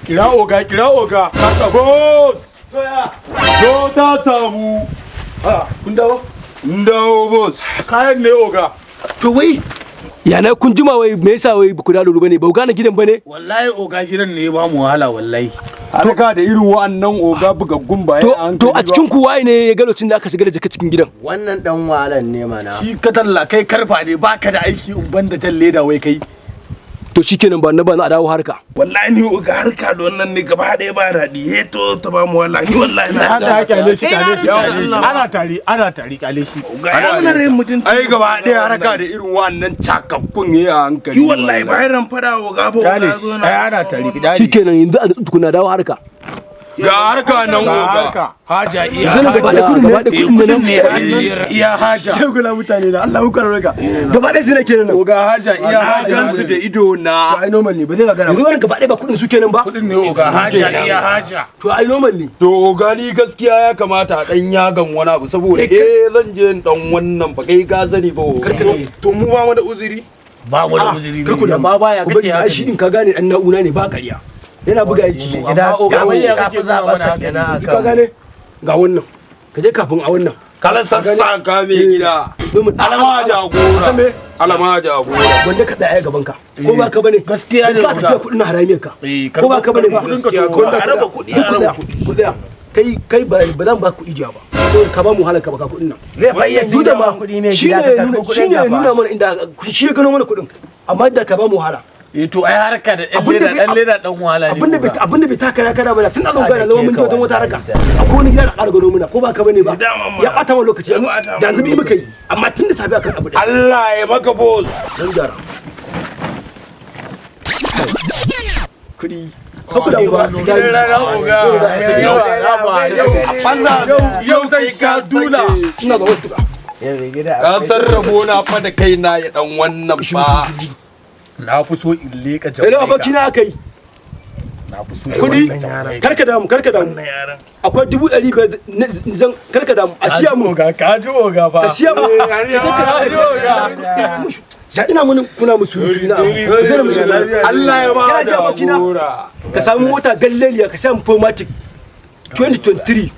Kira oga, kira oga. Kaka boss. Zo ta samu. Ah, kun dawo? Mun dawo, boss. Kayan ne, oga. To wai yana kun jima, wai me yasa wai ba ku dawo bane? Ba ku gane gidan bane? Wallahi oga, gidan ne ya ba mu wahala wallahi. Harka da irin wa'annan oga bugaggun ba To ya to a cikin ku waye ne ya ga lokacin da aka shiga da jaka cikin gidan? Wannan dan wahalan ne mana. Shi ka talla kai karfa ne, baka da aiki in banda jan leda wai kai. To shikenan, ba na ba na dawo harka. Wallahi ni oga, harka da wannan ne gaba ɗaya ba daɗi. He to ta ba mu wallahi, ni wallahi na Haka ya kyale shi, kyale shi, kyale shi. Ana tari, ana tari, kyale shi. Oga ya mana rai mutunci. Ai gaba ɗaya harka da irin wa'annan cakakkun ya a hankali. Ki wallahi bayan fada oga fa Kyale oga shi. zo na. Ai ana tari, kyale. Shikenan, yanzu a tukuna dawo harka. Ga harka nan Ga oga. harka. Haja iya. Yanzu nan gaba ɗaya kuɗin ne, gaba ɗaya kuɗin ne nan. Ne iya haja. Kula mutane na Allah ku raka. Gaba ɗaya suna kenan nan. Oga, haja iya Na haja. gansu da ido na. Ai normal ne, ba zai gagara ba. Yanzu wannan gaba ɗaya ba kuɗin su kenan ba? Kudin ne oga, haja iya haja. To ai normal ne. To oga, ni gaskiya ya kamata a ɗan yagan wani abu saboda eh zan je in ɗan wannan ba kai ka sani ba oga. To mu ba mu da uzuri. Ba mu da uzuri. Kar ku da ma baya ku bari, ai shi din ka gane dan na'ura ne, ba ƙarya. Yana buga aiki. Gida Amma oga, wai ya ka kake fi zaɓar nuna mana sa haka? kenan Yanzu ka akan gane ga wannan. Ka je kafin a wannan. Kalan sassaka mai gida. Domin Alama jagora. Alama jagora. Wanda ka tsaya gaban ka. Ko ba ka bane? Gaskiya ne, Ka oga. tafiya kuɗin haramiyar ka. Eh, Ko ba ka bane ba? Kuɗin ka to Wanda A raba kuɗi, a raba kuɗi. Ku tsaya. Kai kai ba ba zan ba kuɗi jiya ba. Saboda ka ba mu halaka ba ka kuɗin nan. Zai fayyace Duk da ma kuɗi mai shi gida, ne ka nuna karɓi shi kuɗin ne ka fa. nuna mana inda shi ya gano mana kuɗin. Amma da ka ba mu wahala. Eh to ai harka da ɗan Abinda leda, ɗan leda ɗan wahala ne. Abinda bai oga. Abinda bai taka kara ba da tun a zo gana zama mun je wajen wata haraka. Wallahi. Akwai wani gida da ƙara gano muna, ko ba ka bane ba? Dama mana. Ya ɓata mana lokaci Ya ɓata da yanzu bi muka yi, amma tun da safe akan abu ɗaya. Allah ya maka boss. Don gyara. Kuɗi. Ka da ba su gani. Rana oga. Yau sai ka dula. Ina ga wasu ba. Yanzu gida Ka sarrafo na fa da kaina ya dan wannan fa. Na fi so in leƙa Hello, Jamaica. abokina aka yi. Na fi so in Kuɗi. leƙa Jamaica. Karka damu, karka damu. Akwai 500,000 na zan, karka damu. A siya mu. Oga, ka ji oga fa. Ka siya mu. Ka je ka siya. Ya ina mun kuna musu surutu na abu. Ku daina musu. Allah ya ma Kana ji abokina? jagora. Ka samu mota galleliya, ka samu Formatic 2023.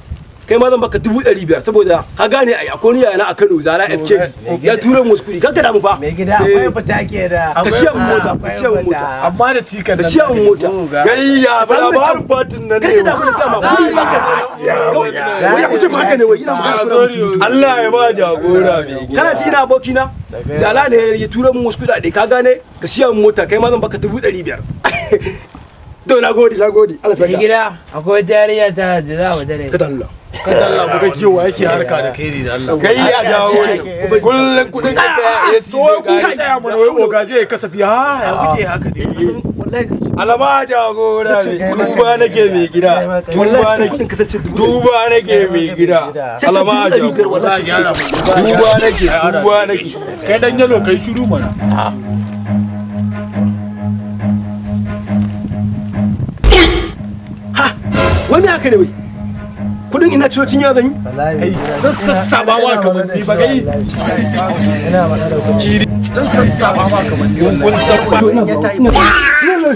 Kai ma zan baka 500,000 saboda ka gane ai akwai wani yana a Kano Zara FK ya tura mu wasu kuɗi. Karka damu fa. Mai gida, akwai fita ke da. Ka siya mu mota, ka siya mu mota. Amma da cikan Ka siya mu mota. Kai ya ba Samu mai labarin fatin nan Karka ne. damu da dama kuɗi ba ka. Wai ya kuce haka ne, wai ina magana kuna musu. Allah ya ma jagora mai gida. Kana ji ina abokina? Zala ne ya tura mu wasu kuɗaɗe, ka gane? Ka siya mu mota, kai ma zan baka 500,000. To na gode, na gode. Allah Mai saka. gida, akwai wata yarinya ta da za mu dare. Ka dalla. Ka dalla mu ga kewa yake harka da kai ne da Allah. Kai ya jawo ne. Kullum kudin ka ya To wai ku ci. tsaya mana wai oga zai kasafi ha ya kuke haka ne. Wallahi zan ci. Alama jagora ne. Tuba nake mai gida. Tuba Wallahi cikin nake. kuɗin kasance 100,000. Tuba nake mai gida. Sai ta Alama 500,000 jagora. wallahi. Gyara mu. Tuba nake, tuba nake. Kai dan yalo kai shiru mana. Wai me haka ne wai? Kuɗin ina ciro cin yaron yi? Wallahi Zan sassaba ma kamar ni ba kai. ina magana da kuɗi. Zan sassaba ma kamar ni wallahi. Kun san ba. Ina